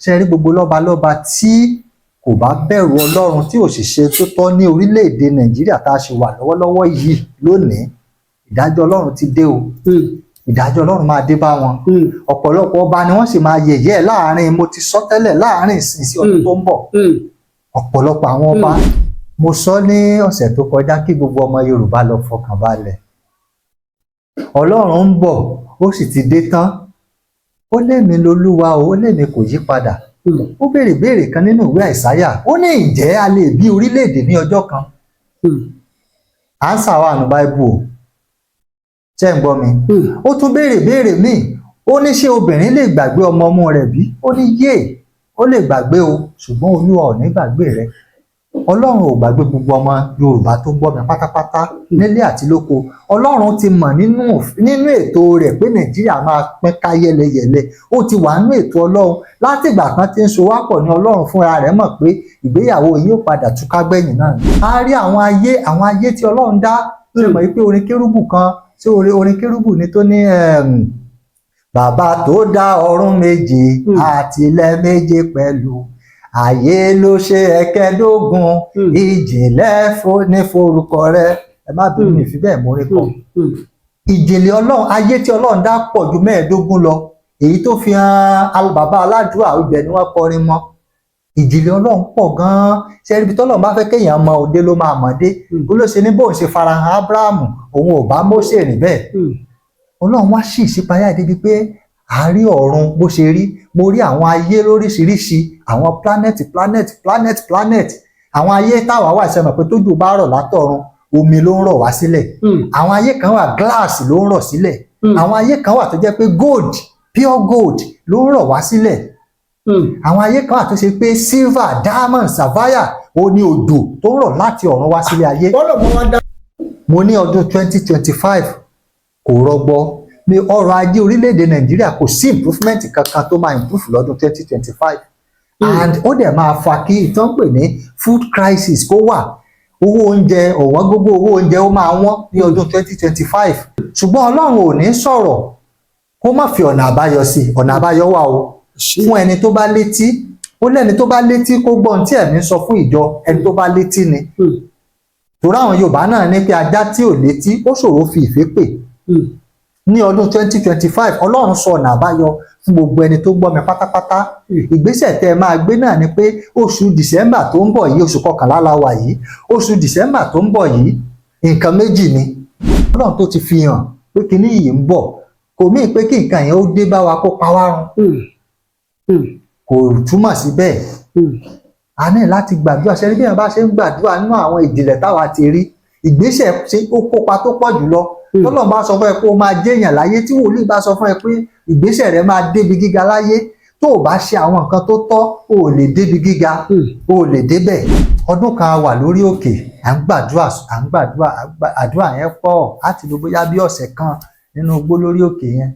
Ṣe rí gbogbo lọ́balọ́ba tí kò bá bẹ̀rù Ọlọ́run, tí ò sì ṣe tó tọ́ ní orílẹ̀-èdè Nàìjíríà tá a ṣe wà lọ́wọ́lọ́wọ́ yìí lónìí, ìdájọ́ Ọlọ́run ti dé o. Ìdájọ́ Ọlọ́run máa dé bá wọn. Ọ̀pọ̀lọpọ̀ ọba ni wọ́n sì máa yẹ̀yẹ́ láàrin, mo ti sọ tẹ́lẹ̀, láàrin ìsìn sí ọdún tó ń bọ̀. Ọ̀pọ̀lọpọ̀ àwọn ọba, mo sọ ní ọ̀sẹ̀ tó kọjá, kí gbogbo ọmọ Yorùbá lọ fọkàn balẹ̀. Ọlọ́run ń bọ̀, ó sì ti dé tán. Ó lémi lolúwa o, ó lémi kò yí padà. Ó béèrè béèrè kan nínú ìwé Àìsáyà, ó ní, "Ǹjẹ́ a lè bí orílẹ̀-èdè ní ọjọ́ kan?" Answer wà nínú Báíbù o. Ṣé ń gbọ́ mi? Ó tún béèrè béèrè míì, ó ní, "Ṣé obìnrin lè gbàgbé ọmọ ọmú rẹ̀ bí?" Ó ní, "Yé, ó lè gbàgbé o, ṣùgbọ́n Olúwa ò ní gbàgbé rẹ." Ọlọ́run ò gbàgbé gbogbo ọmọ Yorùbá tó gbọ́ mi pátápátá nílé àti lóko. Ọlọ́run ti mọ̀ nínú ètò rẹ̀ pé Nàìjíríà máa pín ká yẹlẹyẹlẹ. Ó ti wà nínú ètò Ọlọ́run látìgbà kan tí ń so wá pọ̀ ní. Ọlọ́run fúnra rẹ̀ mọ̀ pé ìgbéyàwó yìí ó padà túká gbẹ̀yìn náà. A rí àwọn ayé tí Ọlọ́run dá. Ṣe mọ̀ pé orin kérúbù kan, ṣé orin kérúbù ni tó ní, "Bàbá tó dá ọ̀run méje àti ilẹ̀ méje pẹ̀lú ayé ló ṣe ẹ̀kẹ́dógún, ìjìnlẹ̀ ní forúkọ rẹ̀"? Ẹ má bínú, mi fi bẹ́ẹ̀ mórí kọ. Ìjìnlẹ̀ Ọlọ́run, ayé tí Ọlọ́run dá pọ̀ ju 15 lọ. Èyí tó fi hàn bàbá aládùúrà, ibẹ̀ ni wọ́n kọrin mọ́. Ìjìnlẹ̀ Ọlọ́run pọ̀ gan-an. Ṣe ibi tọ́lọ́run bá fẹ́ kéèyàn mọ òde ló máa mọ̀ dé. Ó ló ṣe ní bóun ṣe farahàn Ábúráhámù, òun ò bá Mósè rìn bẹ́ẹ̀. Ọlọ́run wá sí ìṣípayá débi pé a rí ọ̀run bó ṣe rí. Mo rí àwọn ayé lóríṣiríṣi, àwọn planet, planet, planet, planet. Àwọn ayé táwa wà, ṣe mọ̀ pé tójò bá rọ̀ látọ̀run, omi ló ń rọ̀ wá sílẹ̀? Àwọn ayé kan wà, glass ló ń rọ̀ sílẹ̀. Àwọn ayé kan wà tó jẹ́ pé gold, pure gold ló ń rọ̀ wá sílẹ̀. Àwọn ayé kan wà tó ṣe pé silver, diamond, sapphire, ó ní òjò tó ń rọ̀ láti ọ̀run wá sílé ayé. Bọ́lọ̀ mọ́ wá dá. Mo ní ọdún 2025 kò rọgbọ ní ọrọ̀ ajé orílẹ̀-èdè Nàìjíríà. Kò sí improvement kankan tó máa improve lọ́dún 2025, and ó dẹ̀ máa fa kí ìtàn pè ní food crisis kó wà. Owó oúnjẹ, ọ̀wọ́n gógó owó oúnjẹ, ó máa wọ́n ní ọdún 2025. Ṣùgbọ́n Ọlọ́run ò ní sọ̀rọ̀ kó má fi ọ̀nà àbáyọ sí. Ọ̀nà àbáyọ wà o fún ẹni tó bá létí. Ó lẹ́ni tó bá létí kó gbọ́ ohun tí ẹ̀mí sọ fún ìjọ. Ẹni tó bá létí ni. Torí àwọn Yorùbá náà ní pé ajá tí ò létí, ó ṣòro fi ìfé pè. Ní ọdún 2025, Ọlọ́run sọ ọ̀nà àbáyọ fún gbogbo ẹni tó gbọ́ mi pátápátá. Ìgbésẹ̀ tẹ́ ẹ máa gbé náà ni pé oṣù December tó ń bọ̀ yìí, oṣù 11 la wà yìí, oṣù December tó ń bọ̀ yìí, nǹkan méjì ni Ọlọ́run tó ti fi hàn pé kinní yìí ń bọ̀. Kò mí pé kí nǹkan yẹn ó dé bá wa kó pa wá run, kò túmọ̀ sí bẹ́ẹ̀. A ní láti gbàdúrà. Ṣe rí bí èèyàn bá ṣe ń gbàdúrà nínú àwọn ìjìnlẹ̀ táwa ti rí, ìgbésẹ̀ ṣe ó kópa tó pọ̀ jùlọ. Tọ́lọ́run bá sọ fún ẹ pé ó máa jẹ́yàn láyé, tí wòlíì bá sọ fún ẹ pé ìgbésẹ̀ rẹ máa débi gíga láyé, tó o bá ṣe àwọn nǹkan tó tọ́, o ò lè débi gíga, o ò lè débẹ̀. Ọdún kan, a wà lórí òkè, à ń gbàdúrà, à ń gbàdúrà, àdúrà yẹn pọ̀. Á ti lò bóyá bí ọ̀sẹ̀ kan nínú igbó lórí òkè yẹn.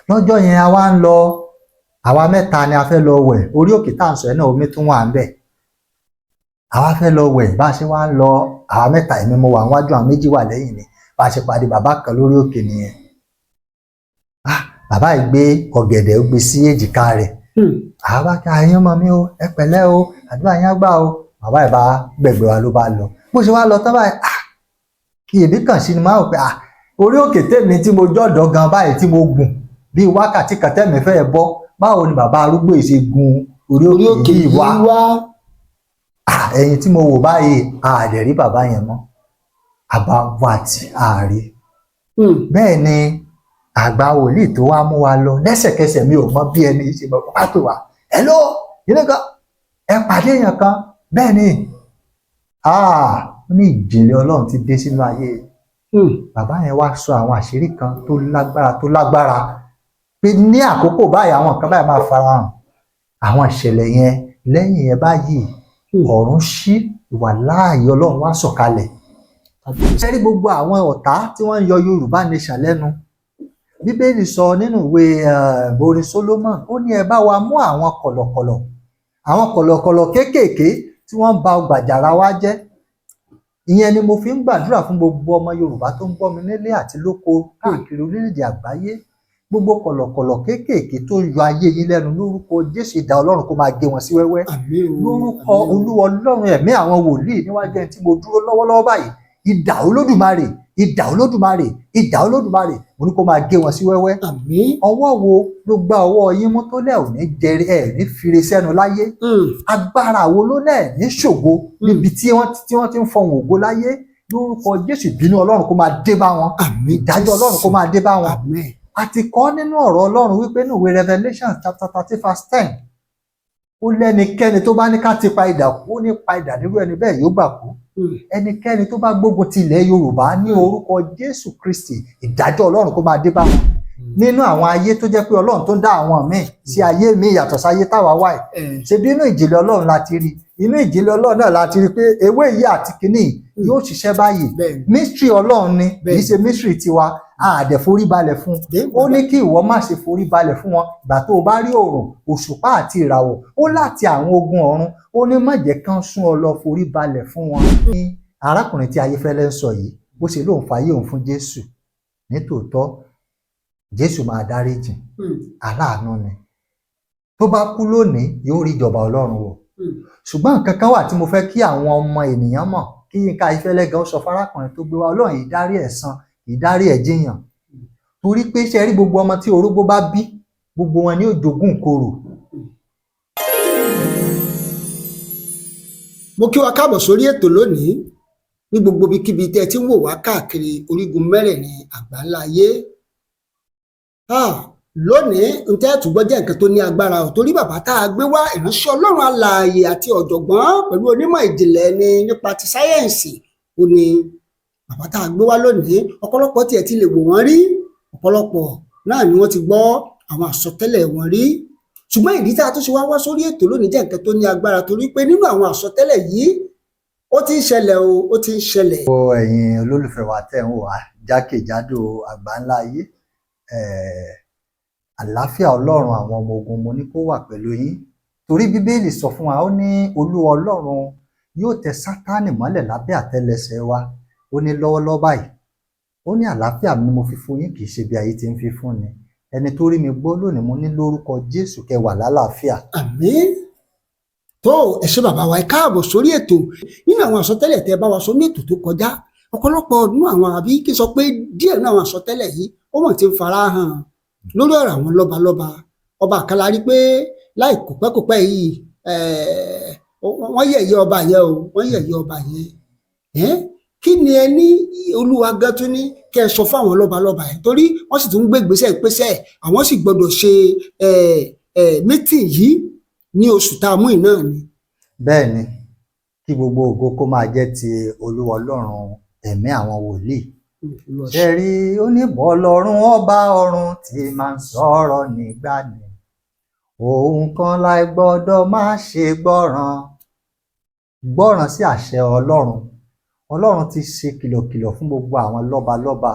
Lọ́jọ́ yẹn, a wá ń lọ, àwa mẹ́ta ni a fẹ́ lọ wẹ̀. Orí òkè tá à ń sọ yẹn náà, omi tún wà ń bẹ̀. Àwa fẹ́ lọ wẹ̀. Bá a ṣe wá ń lọ, àwa mẹ́ta, èmi mo wà níwájú, àwọn méjì wà lẹ́yìn mi. Bá a ṣe pàdé bàbá kan lórí òkè nìyẹn. Ah, bàbá yìí gbé ọ̀gẹ̀dẹ̀, ó gbé sí èjìká rẹ̀. Àwa bá kí ayé ọmọ mi o, ẹ pẹ̀lẹ́ o, àdúrà yín á gbà o. Bàbá yìí bá gbẹ̀gbẹ̀ wa, ló bá lọ. Bó ṣe wá lọ tán báyìí, ah, kí èmi kàn sí ni máa wò pé, ah, orí òkè tèmi tí mo jọ̀dọ̀ gan báyìí, tí mo gùn bíi wákàtí kan tẹ́mi fẹ́ bọ́, báwo ni bàbá arúgbó yìí ṣe gun orí orí òkè òkè yìí yìí wá? Wá. Ah, ẹ̀yìn tí mo wò báyìí, a dẹ̀ rí bàbá yẹn mọ́. Àbá wà tí a rí. Bẹ́ẹ̀ ni àgbà wòlíì tó wá mú wa lọ lẹ́sẹ̀kẹsẹ̀, mi ò mọ bí ẹni ṣe mọ̀, wá pè wá, "Hello, yìí nìkan ẹ pàdé èèyàn kan." Bẹ́ẹ̀ ni, ah, ó ní ìjìnlẹ̀ Ọlọ́run ti dé sínú ayé bàbá yẹn. Wá sọ àwọn àṣírí kan tó lágbára, tó lágbára, pé ní àkókò báyìí, àwọn nǹkan báyìí máa farahàn, àwọn ìṣẹ̀lẹ̀ yẹn. Lẹ́yìn yẹn báyìí, ọ̀run ṣí, ìwà láàyè Ọlọ́run wá sọ̀kalẹ̀. Ṣé rí gbogbo àwọn ọ̀tá tí wọ́n ń yọ Yorùbá Nation lẹ́nu? Bíbélì sọ nínú ìwé orin Solomon, ó ní, "Ẹ bá wa mú àwọn kọ̀lọ̀kọ̀lọ̀, àwọn kọ̀lọ̀kọ̀lọ̀ kéékèèké tí wọ́n ń ba ọgbà àjàrà wa jẹ́." Ìyẹn ni mo fi ń gbàdúrà fún gbogbo ọmọ Yorùbá tó ń gbọ́ mi nílé àti lóko káàkiri orílẹ̀-èdè àgbáyé. Gbogbo kọ̀lọ̀kọ̀lọ̀ kéékèèké tó yọ ayé yín lẹ́nu, lórúkọ Jésù, idà Ọlọ́run kó máa gé wọn sí wẹ́wẹ́. Àmín o. Lórúkọ Àmín o. Olúwa Ọlọ́run ẹ̀mí àwọn wòlíì, níwájú ẹni tí mo dúró lọ́wọ́lọ́wọ́ báyìí, idà Olódùmarè, idà Olódùmarè, idà Olódùmarè, mo ní kó máa gé wọn sí wẹ́wẹ́. Àmín. Ọwọ́ wo ló gbá ọwọ́ yín mú tó lẹ̀ ò ní jẹrẹ ẹ̀ ní fire sẹ́nu láyé? Agbára wo ló lẹ̀ ní ṣògo níbi tí wọ́n ti ń fọhùn ògo láyé? Lórúkọ Jésù, ìbínú Ọlọ́run kó máa dé bá wọn. Àmín. Ìdájọ́ Ọlọ́run kó máa dé bá wọn. Àmín. A ti kọ́ nínú ọ̀rọ̀ Ọlọ́run wípé ní ìwé Revelation chapter 13 verse 10, ó lẹ́nikẹ́ni tó bá ní ká ti pa idà kú, ó ní pa idà nírú ẹni bẹ́ẹ̀ yóò gbà kú. Ẹnikẹ́ni tó bá gbógun ti ilẹ̀ Yorùbá, ní orúkọ Jésù Kristi, ìdájọ́ Ọlọ́run kó máa dé bá wọn nínú àwọn ayé tó jẹ́ pé Ọlọ́run tó ń dá àwọn míì sí ayé míì yàtọ̀ sáyé táwa wà yìí. Ṣe bí inú ìjìnlẹ̀ Ọlọ́run la ti rí, inú ìjìnlẹ̀ Ọlọ́run náà la ti rí pé ewé yìí àti kínní yóò ṣiṣẹ́ báyìí. Mystery Ọlọ́run ni, kì í ṣe mystery tiwa. A dẹ̀ forí balẹ̀ fún. Ó ní kí ìwọ má ṣe forí balẹ̀ fún wọn. Ìgbà tó o bá rí òòrùn, òṣùpá àti ìràwọ̀, ó láti àwọn ogun ọ̀run, ó ní má jẹ́ kán sún ọ lọ forí balẹ̀ fún wọn. Ní arákùnrin tí Ayéfẹ́lẹ́ ń sọ yìí, bó ṣe lóun fàyè òun fún Jésù nítòótọ́, Jésù máa dáríjì. Aláàánú ni. Tó bá kú lónìí, yóò rí ìjọba Ọlọ́run wọ̀. Ṣùgbọ́n nǹkan kan wà tí mo fẹ́ kí àwọn ọmọ ènìyàn mọ̀, kí Yínká Ayéfẹ́lẹ́ gan sọ fárákùnrin tó gbé wá: Ọlọ́run yìí dárí ẹ̀san, kì í dárí ẹ̀ jiyàn, torí pé ṣe rí gbogbo ọmọ tí orógbó bá bí, gbogbo wọn ni ó jogún korò. Mo kí wa káàbọ̀ sórí ètò lónìí ní gbogbo ibikíbi tẹ́ ẹ ti ń wò wá káàkiri orígun mẹ́rẹ̀ẹ̀rin àgbáńlá ayé. Ah, lónìí n tẹ́ ẹ̀ tún gbọ́ jẹ́ nǹkan tó ní agbára ò, torí bàbá tá a gbé wá, ìránṣẹ́ Ọlọ́run alààyè àti ọ̀jọ̀gbọ́n pẹ̀lú onímọ̀ ìjìnlẹ̀ ni nípa ti sáyẹ́ǹsì, ó ní bàbá tá a gbé wá lónìí. Ọ̀pọ̀lọpọ̀ tiẹ̀ ti lè wò wọ́n rí, ọ̀pọ̀lọpọ̀ náà ni wọ́n ti gbọ́ àwọn àsọtẹ́lẹ̀ wọn rí, ṣùgbọ́n ìdí tá a tún ṣe wá wá sórí ètò lónìí jẹ́ nǹkan tó ní agbára, torí pé nínú àwọn àsọtẹ́lẹ̀ yìí, ó ti ń ṣẹlẹ̀ o, ó ti ń ṣẹlẹ̀. Gbogbo ẹ̀yin olólùfẹ́ wa tẹ́ ń wò wá jákèjádò àgbáńlá ayé, àlàáfíà Ọlọ́run àwọn ọmọ ogun, mo ní kó wà pẹ̀lú yín, torí Bíbélì sọ fún wa, ó ní Olúwa Ọlọ́run yóò tẹ Sátánì mọ́lẹ̀ lábẹ́ àtẹ́lẹsẹ̀ wa. Ó ní lọ́wọ́lọ́wọ́ báyìí, ó ní àlàáfíà mi mo fi fún yín, kì í ṣe bí ayé ti ń fi fún ni. Ẹni tó rí mi gbọ́ lónìí, mo ní lórúkọ Jésù, kẹ́ wà lálàáfíà. Àmín. Tó ẹ ṣé, bàbá wa, ẹ káàbọ̀ sórí ètò. Nínú àwọn àsọtẹ́lẹ̀ tẹ́ bá wa sọ ní ètò tó kọjá, ọ̀pọ̀lọpọ̀ nínú àwọn, àbí kí n sọ pé díẹ̀ nínú àwọn àsọtẹ́lẹ̀ yìí, ó mọ̀ ti ń fara hàn lórí ọ̀rọ̀ àwọn lọ́balọ́ba. Ọba kan la rí pé láì kòpẹ́kòpẹ́ yìí, wọ́n yẹ̀yẹ́ ọba yẹn o, wọ́n yẹ̀yẹ́ ọba yẹn. Kí ni ẹ ní Olúwa gan tún ní kẹ́ ẹ sọ fún àwọn lọ́balọ́ba yẹn, torí wọ́n sì tún ń gbé ìgbésẹ̀ ìpèsè, àwọn sì gbọ́dọ̀ ṣe meeting yìí ní oṣù tá a mú yìí náà ni? Bẹ́ẹ̀ ni, kí gbogbo ògo kó máa jẹ́ ti Olúwa Ọlọ́run ẹ̀mí àwọn wòlíì. Ṣe rí, ó ní bọ́lọ́run ọba ọ̀run tí máa ń sọ̀rọ̀ nígbà ni òun kan láì gbọ́dọ̀ má ṣe gbọ́ràn, gbọ́ràn sí àṣẹ Ọlọ́run. Ọlọ́run ti ṣe kìlọ̀kìlọ̀ fún gbogbo àwọn lọ́balọ́ba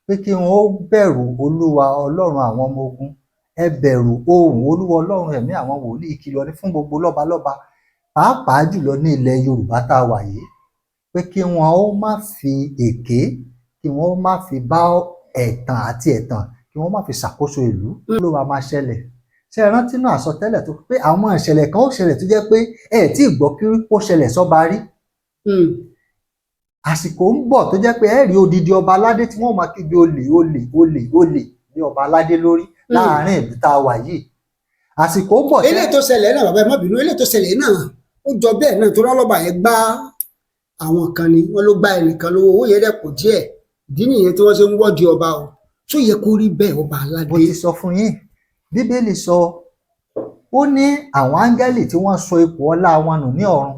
pé kí wọn ó bẹ̀rù Olúwa Ọlọ́run àwọn ọmọ ogun. Ẹ bẹ̀rù ohùn Olúwa Ọlọ́run ẹ̀mí àwọn wòlíì. Ìkìlọ̀ ní fún gbogbo lọ́balọ́ba, pàápàá jùlọ ní ilẹ̀ Yorùbá tá a wà yìí, pé kí wọn ó má fi èké, kí wọn ó má fi bá ẹ̀tàn àti ẹ̀tàn, kí wọn má fi ṣàkóso ìlú. Ló máa máa ṣẹlẹ̀. Ṣé ẹ rántí náà àsọtẹ́lẹ̀ tó pé àwọn ìṣẹ̀lẹ̀ kan ó ṣẹlẹ̀ tó jẹ́ pé ẹ tí ì gbọ́ kí ó ṣẹlẹ̀ sọ́ba rí? Àsìkò ń bọ̀ tó jẹ́ pé ẹ rí odidi ọba aládé tí wọ́n máa kígbe olè, olè, olè, olè ní ọba aládé lórí láàárín ìlú tá a wà yìí. Àsìkò ń bọ̀. Eléyìí tó ṣẹlẹ̀ náà, bàbá, ẹ má bínú, eléyìí tó ṣẹlẹ̀ náà, ó jọ bẹ́ẹ̀ náà, tó rọ́lọ́ba yẹn gbá àwọn kan ni wọ́n ló gbá ẹnìkan lówó, owó yẹn dẹ̀ pọ̀ díẹ̀. Ìdí nìyẹn tí wọ́n ṣe ń wọ́ọ̀dì ọba o. Tó yẹ kó rí bẹ́ẹ̀, ọba aládé? Mo ti sọ fún yín, Bíbélì sọ, ó ní àwọn áńgẹ́lì tí wọ́n sọ ipò ọlá wọn nù ní ọ̀run,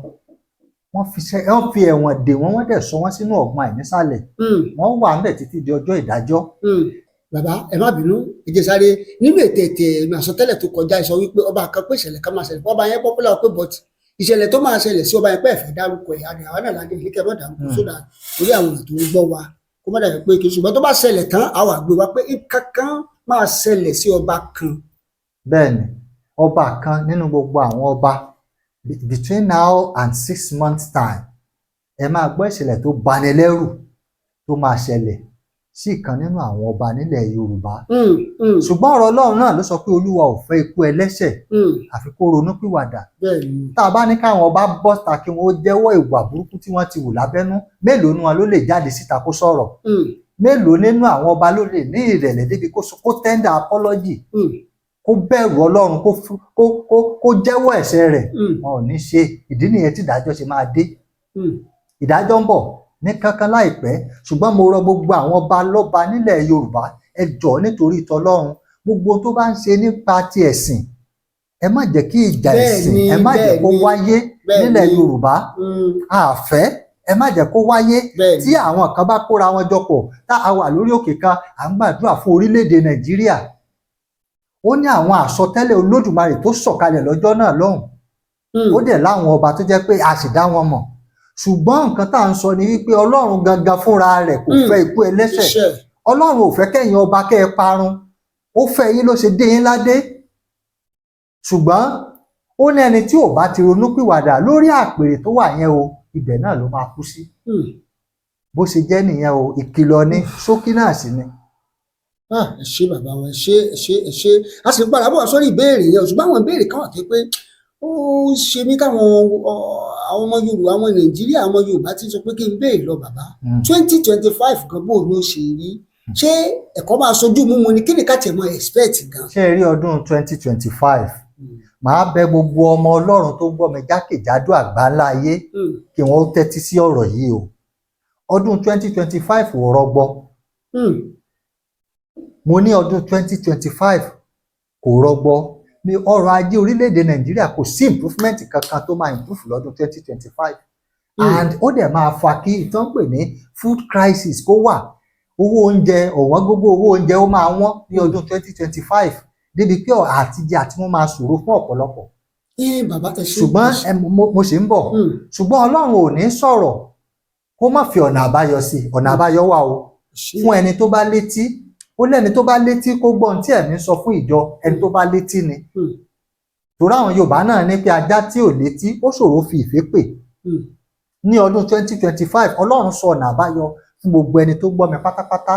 wọ́n fi ẹ̀wọ̀n dè wọ́n, wọ́n dẹ̀ sọ wọ́n sínú ọ̀gbun àìnísàlẹ̀. Wọ́n wà ńbẹ̀ títí di ọjọ́ ìdájọ́. Bàbá, ẹ má bínú, ẹ jẹ́ sáré nínú ètò ètò àsọtẹ́lẹ̀ tó kọjá, ẹ sọ wípé ọba kan pé ìṣẹ̀lẹ̀ kan máa ṣẹlẹ̀ ọba yẹn popular pé, but ìṣẹ̀lẹ̀ tó máa ṣẹlẹ̀ sí ọba yẹn pé ẹ̀fẹ̀ dárúkọ ẹ̀ àdé àwọn náà ládé ìlékẹ́ má dárúkọ sódà torí àwọn èèyàn tó ń gbọ́ wa kó má dàbí pé kì í, ṣùgbọ́n tó bá ṣẹlẹ̀ tán, àwọn àgbẹ̀ wa pé nǹkan kan máa ṣẹlẹ̀ sí ọba kan. Bẹ́ẹ̀ ni, ọba kan nínú gbogbo àwọn ọba, between now and 6 months time, ẹ máa gbọ́ ìṣẹ̀lẹ̀ tó bani lẹ́rù tó máa ṣẹlẹ̀. Sí ìkan nínú àwọn ọba nílẹ̀ Yorùbá. Ṣùgbọ́n ọ̀rọ̀ Ọlọ́run náà ló sọ pé Olúwa ò fẹ́ ikú ẹlẹ́ṣẹ̀ àfi kó ronúpìwàdà. Tá a bá ní káwọn ọba bọ́ta kí wọ́n jẹ́wọ́ ìwà burúkú tí wọ́n ti wù lábẹ́nú, mélòó nínú wọn ló lè jáde síta kó sọ̀rọ̀? Mélòó nínú àwọn ọba ló lè ní ìrẹ̀lẹ̀ débi kó tender apology, kó bẹ̀rù Ọlọ́run, kó fún- kó kó kó jẹ́wọ́ ẹ̀ṣẹ̀ rẹ̀? Wọn ò ní ṣe. Ìdí nìyẹn tí ìdájọ́ ṣe máa dé. Ìdájọ́ ń bọ̀ ní kánkán láìpẹ́. Ṣùgbọ́n mo rọ gbogbo àwọn ọba lọ́ba nílẹ̀ Yorùbá, ẹ jọ̀ọ́, nítorí tọlọ́run, gbogbo tó bá ń ṣe nípa ti ẹ̀sìn, ẹ má jẹ́ kí ìjà ẹ̀sìn, ẹ má jẹ́ kó wáyé nílẹ̀ Yorùbá. Àfẹ́, ẹ má jẹ́ kó wáyé. Tí àwọn kan bá kóra wọn jọ pọ̀, tá a wà lórí òkè kan, à ń gbàdúrà fún orílẹ̀-èdè Nàìjíríà, ó ní àwọn àsọtẹ́lẹ̀ Olódùmarè tó sọ̀kalẹ̀ lọ́jọ́ náà lọ́hùn. Ó dẹ̀ láwọn ọba tó jẹ́ pé a sì dá wọn mọ̀. Ṣùgbọ́n nǹkan tá à ń sọ ni wípé Ọlọ́run gangan fúnra rẹ̀ kò fẹ́ ikú ẹlẹ́ṣẹ̀. Iṣẹ́. Ọlọ́run ò fẹ́ kẹ́yìn ọba kẹ́ ẹ parun. Ó fẹ́ yín ló ṣe dé yín ládé. Ṣùgbọ́n ó ní ẹni tí ò bá ti ronúpìwàdà lórí àpèrè tó wà yẹn o, ibẹ̀ náà ló máa kú sí. Bó ṣe jẹ́ nìyẹn o. Ìkìlọ̀ ni, ṣókí náà sì ni. Ah, ẹ ṣé bàbá wa, ẹ ṣé, ẹ ṣé, ẹ ṣé. A sì ń padà bọ̀ sórí ìbéèrè yẹn, ṣùgbọ́n àwọn ìbéèrè kan wà tó pé ó ṣe mí káwọn àwọn ọmọ Yorùbá, àwọn Nàìjíríà, àwọn Yorùbá ti sọ pé kí n béèrè lọ bàbá. 2025 gan, bó ni ó ṣe rí? Ṣé ẹ̀kọ́ máa sojú mímu ni? Kí ni ká tiẹ̀ mọ expect gan? Ṣé ẹ rí ọdún 2025, màá bẹ̀ gbogbo ọmọ Ọlọ́run tó gbọ́ mi jákèjádò àgbáńlá ayé kí wọ́n ó tẹ́tí sí ọ̀rọ̀ yìí o. Ọdún 2025 ò rọgbọ. Mo ní ọdún 2025 kò rọgbọ. Ní ọrọ̀ ajé orílẹ̀-èdè Nàìjíríà, kò sí improvement kankan tó máa improve lọ́dún 2025, and ó dẹ̀ máa fa kí ìtàn pè ní food crisis kó wà. Owó oúnjẹ, ọ̀wọ́n gógó owó oúnjẹ, ó máa wọ́n ní ọdún 2025 débi pé àtijẹ àti wọ́n máa ṣòro fún ọ̀pọ̀lọpọ̀. Ẹ bàbá, ẹ ṣé. Ṣùgbọ́n ẹ ṣé. ẹ, mo ṣì ń bọ̀. Ṣùgbọ́n Ọlọ́run ò ní sọ̀rọ̀ kó má fi ọ̀nà àbáyọ sí i. Ọ̀nà àbáyọ wà o. Ẹ ṣé. Fún ẹni tó bá létí, ó lẹ́ni tó bá létí kó gbọ́ ohun tí ẹ̀mí sọ fún ìjọ. Ẹni tó bá létí ni. Torí àwọn Yorùbá náà ní pé ajá tí ò létí, ó ṣòro fi ìfé pè. Ní ọdún 2025, Ọlọ́run sọ ọ̀nà àbáyọ fún gbogbo ẹni tó gbọ́ mi pátápátá.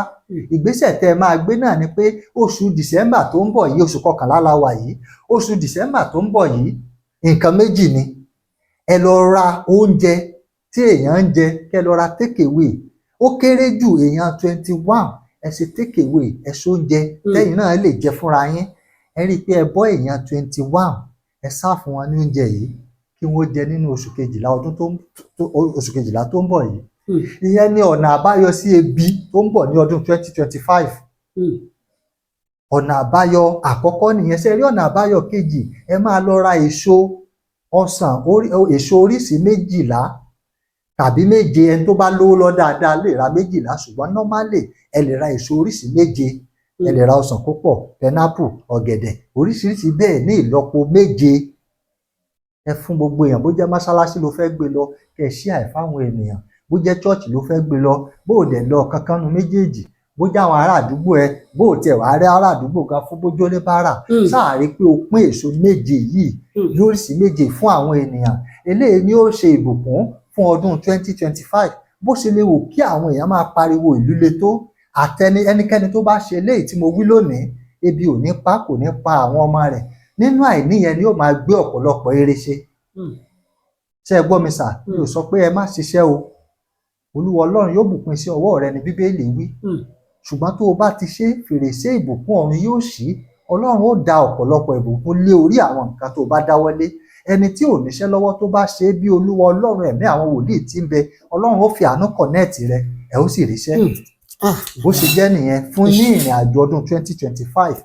Ìgbésẹ̀ tẹ́ ẹ máa gbé náà ni pé oṣù December tó ń bọ̀ yìí, oṣù kọkànlá la wà yìí, oṣù December tó ń bọ̀ yìí, nǹkan méjì ni. Ẹ lọ ra oúnjẹ tí èèyàn ń jẹ, kẹ́ lọ ra take away. Ó kéré jù, èèyàn 21, ẹ ṣe take away, ẹ ṣe oúnjẹ tẹ́yìn náà lè jẹ fúnra yín. Ẹ rí i pé ẹ bọ́ èèyàn 21, ẹ serve wọn ní oúnjẹ yìí kí wọ́n jẹ nínú oṣù kejìlá ọdún tó ń oṣù kejìlá tó ń bọ̀ yìí. Ìyẹn ni ọ̀nà àbáyọ sí ebi tó ń bọ̀ ní ọdún 2025. Ọ̀nà àbáyọ àkọ́kọ́ nìyẹn. Ṣe rí ọ̀nà àbáyọ kejì? Ẹ máa lọ ra èso ọsàn, èso oríṣìí 12 tàbí 7. Ẹni tó bá lówó lọ dáadáa lè ra 12, ṣùgbọ́n normally ẹ lè ra èso oríṣìí 7. Ẹ lè ra ọsàn púpọ̀, pineapple, ọ̀gẹ̀dẹ̀ oríṣiríṣi bẹ́ẹ̀ ní ìlọ́po 7. Ẹ fún gbogbo èèyàn. Bó jẹ́ mọ́ṣáláṣí ló fẹ́ gbé lọ, kẹ́ ẹ ṣí àì fáwọn ènìyàn. Bó jẹ́ church ló fẹ́ gbé lọ, bó o dẹ̀ lọ kankan nu méjèèjì, bó jẹ́ àwọn ará àdúgbò ẹ, bó o tiẹ̀ wá rí ará àdúgbò gan fún, bójú ní bára, sáà rí pé o pín èso 7 yìí lóríṣìí 7 fún àwọn ènìyàn. Eléyìí ni ó ṣe ìbùkún fún ọdún 2025. Bó ṣe lè wò kí àwọn èèyàn máa pariwo ìlú le tó, àtẹni ẹnikẹ́ni tó bá ṣe eléyìí tí mo wí lónìí, ebi ò ní pa, kò ní pa àwọn ọmọ rẹ̀. Nínú àìní yẹn ni ó máa gbé ọ̀pọ̀lọpọ̀ eré ṣe. Ṣé ẹ gbọ́ mi sà? Mi ò sọ pé ẹ má ṣiṣẹ́ o. Olúwa Ọlọ́run yóò bùkún sí ọwọ́ rẹ ní Bíbélì wí. Ṣùgbọ́n tó o bá ti ṣe, fèrèsé ìbùkún ọ̀run yóò ṣí. Ọlọ́run ó da ọ̀pọ̀lọpọ̀ ìbùkún lé orí àwọn nǹkan tó o bá dáwọ́lé. Ẹni tí ò níṣẹ́ lọ́wọ́ tó bá ṣe é, bí Olúwa Ọlọ́run ẹ̀mí àwọn wòlíì tí ń bẹ, Ọlọ́run ó fi àánú connect rẹ, ẹ ó sì ríṣẹ́. Bó ṣe jẹ́ nìyẹn fún ní ìrìn àjò ọdún 2025.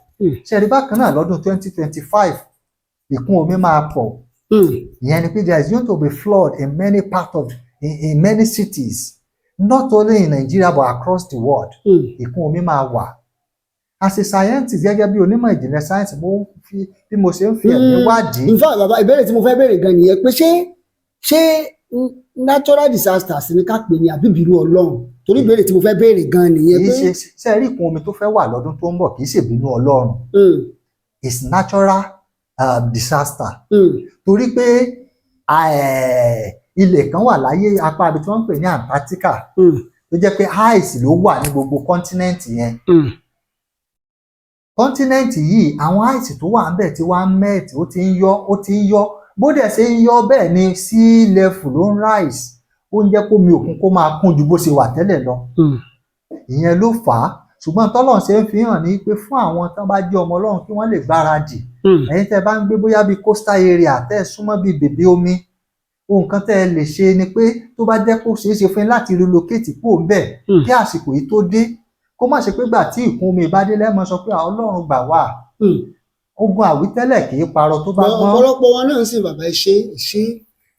Ṣe rí bákan náà, lọ́dún 2025, ìkún omi máa pọ̀. Ìyẹn ni pé there is going to be flood in many cities, not only in Nigeria but across the world. Ìkún omi máa wà. As a scientist, gẹ́gẹ́ bí onímọ̀ ìjìnlẹ̀ sáyẹ́nsì, mo ń fi bí mo ṣe ń fi ẹ̀mí wádìí. In fact bàbá, ìbéèrè tí mo fẹ́ béèrè gan nìyẹn pé ṣé natural disasters ni ká pè ní àbí ìbínú Ọlọ́run? Torí ìbéèrè tí mo fẹ́ béèrè gan nìyẹn Kì í pé ṣe, ṣe rí, ìkún omi tó fẹ́ wà lọ́dún tó ń bọ̀ kì í ṣèbínú Ọlọ́run. It's natural disaster, torí pé ilẹ̀ kan wà láyé apá ibi tí wọ́n ń pè ní Antarctica. tó jẹ́ pé ice ló wà ní gbogbo continent yẹn. Continent yìí, àwọn ice tó wà ńbẹ̀ tí wá ń melt, ó ti ń yọ, ó ti ń yọ. Bó dẹ̀ ṣe ń yọ bẹ́ẹ̀ ni sea level ló ń rise, ó ń jẹ́ kómi òkun kó máa kún ju bó ṣe wà tẹ́lẹ̀ lọ. Ìyẹn ló fà á. Ṣùgbọ́n tọ́lọ́run ṣe ń fi hàn ní pé fún àwọn tán bá jẹ́ ọmọ Ọlọ́run kí wọ́n lè gbáradì. Ẹ̀yin tẹ́ bá ń gbé bóyá bíi coastal area, tẹ́ ẹ súnmọ́ bíi bèbè omi, ohun kan tẹ́ ẹ lè ṣe ni pé tó bá jẹ́ kó ṣeé ṣe fún yín láti relocate kúrò ńbẹ̀ kí àsìkò yìí tó dé, kó má ṣe pé gbà tí ìkún omi bá dé lẹ́mọ̀ sọ pé, "Ah, Ọlọ́run gbà wá." Ogun àwítẹ́lẹ̀ kì í parọ́ tó bá gbọ́n. Ọ̀pọ̀lọpọ̀ wọn náà ń sìn, bàbá, ẹ ṣe é ṣe.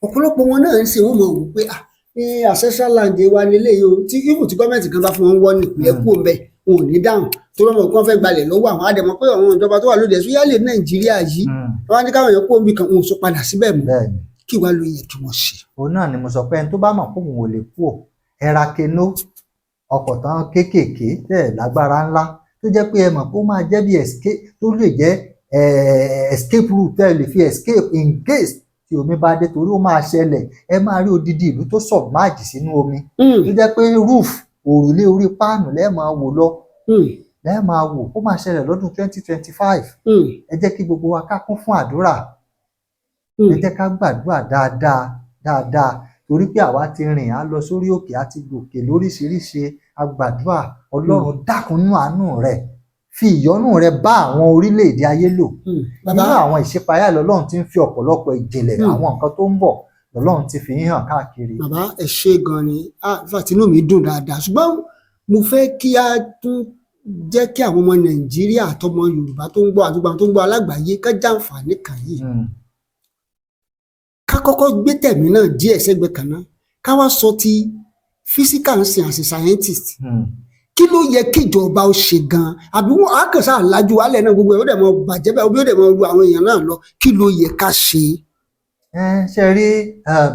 Ọ̀pọ̀lọpọ̀ wọn náà ń sìn, wọ́n mọ̀ wò pé, ah, ní ancestral land wa leléyìí o, tí even tí gọ́ọ̀mẹ̀ntì kan bá fún wọn wọ́n nípìnlẹ̀ kúrò ńbẹ̀, wọn ò ní dáhùn tó lọ́mọ kí wọ́n fẹ́ gbalẹ̀ lọ́wọ́ àwọn àdẹ̀mọ́ pé àwọn ìjọba tó wà lóde ẹ̀sùn yálè Nàìjíríà yìí, wọ́n á ní káwọn èèyàn kó omi kan, wọn ò sọ padà síbẹ̀ mọ́. Kí wàá ló yẹ kí wọ́n ṣe? Òun náà ni mo sọ pé ẹni tó bá mọ̀ pé òun ò lè kú ò, ẹ ra canoe, ọkọ̀ tán kéékèèké tẹ̀ lágbára ńlá, tó jẹ́ pé ẹ mọ̀ pé ó máa jẹ́ bí escape, tó lè jẹ́ escape route tẹ́ ẹ lè fi escape in case tí omi bá dé, torí ó máa ṣẹlẹ̀. Ẹ máa rí odidi ìlú tó submerge sínú omi, tó jẹ́ pé roof, òrùlé orí páànù lẹ́ẹ̀ máa wò lọ, lẹ́ẹ̀ máa wò. Ó máa ṣẹlẹ̀ lọ́dún 2025. Ẹ jẹ́ kí gbogbo wa ká kún fún àdúrà. Ẹ jẹ́ ká gbàdúrà dáadáa dáadáa, torí pé àwa ti rìn á lọ sórí òkè, á ti gòkè lóríṣiríṣi, a gbàdúrà, Ọlọ́run dákun, nínú àánú rẹ̀, fi ìyọ́nú rẹ̀ bá àwọn orílẹ̀-èdè ayé lò. Bàbá. Nínú àwọn ìṣípayá lọ́lọ́run ti ń fi ọ̀pọ̀lọpọ̀ ìjìnlẹ̀, àwọn nǹkan tó ń bọ̀ lọ́lọ́run ti fi ń hàn káàkiri. Bàbá, ẹ ṣé gan ni. Ah, in fact, inú mi dùn dáadáa, ṣùgbọ́n mo fẹ́ kí a tún jẹ́ kí àwọn ọmọ Nàìjíríà àtọmọ Yorùbá tó ń gbọ́, àdúgbò àwọn tó ń gbọ́ alágbàáyé, ká jàǹfààní kan yìí. Ká kọ́kọ́ gbé tẹ̀mí náà díẹ̀ sẹ́gbẹ̀ẹ́ kan náà, ká wá sọ ti physical and science scientist. Kí ló yẹ kíjọba ó ṣe gan? Àbí wọn á kàn sáà lajú wálẹ̀ náà, gbogbo ẹ̀ ó dẹ̀ mọ bàjẹ́ bẹ́ẹ̀, ó dẹ̀ mọ ru àwọn èèyàn náà lọ? Kí ló yẹ ká ṣe? Ẹ ṣe rí,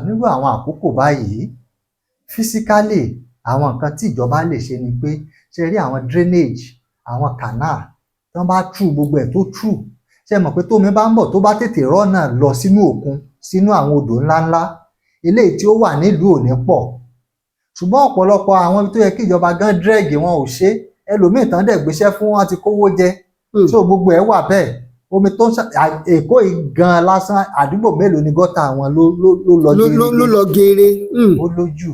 nírú àwọn àkókò báyìí, physically, àwọn nǹkan tí ìjọba lè ṣe ni pé, ṣe rí àwọn drainage, àwọn canal, tí wọ́n bá tú gbogbo ẹ̀ tó tú, ṣe mọ̀ pé tómi bá ń bọ̀, tó bá tètè rọ́nà lọ sínú òkun, sínú àwọn odò ńláńlá eléyìí tí ó wà nílùú ò ní pọ̀. Ṣùgbọ́n ọ̀pọ̀lọpọ̀ àwọn ibi tó yẹ kí ìjọba gan dredge, wọn ò ṣe. Ẹlòmíì tán dẹ̀ gbéṣẹ́ fún wọn ti kówó jẹ. So gbogbo ẹ̀ wà bẹ́ẹ̀, omi tó ń ṣe Èkó yìí gan lásán, àdúgbò mélòó ni gọ́tà wọn ló lọ ló geerege? Lọ geere. Ó lójú.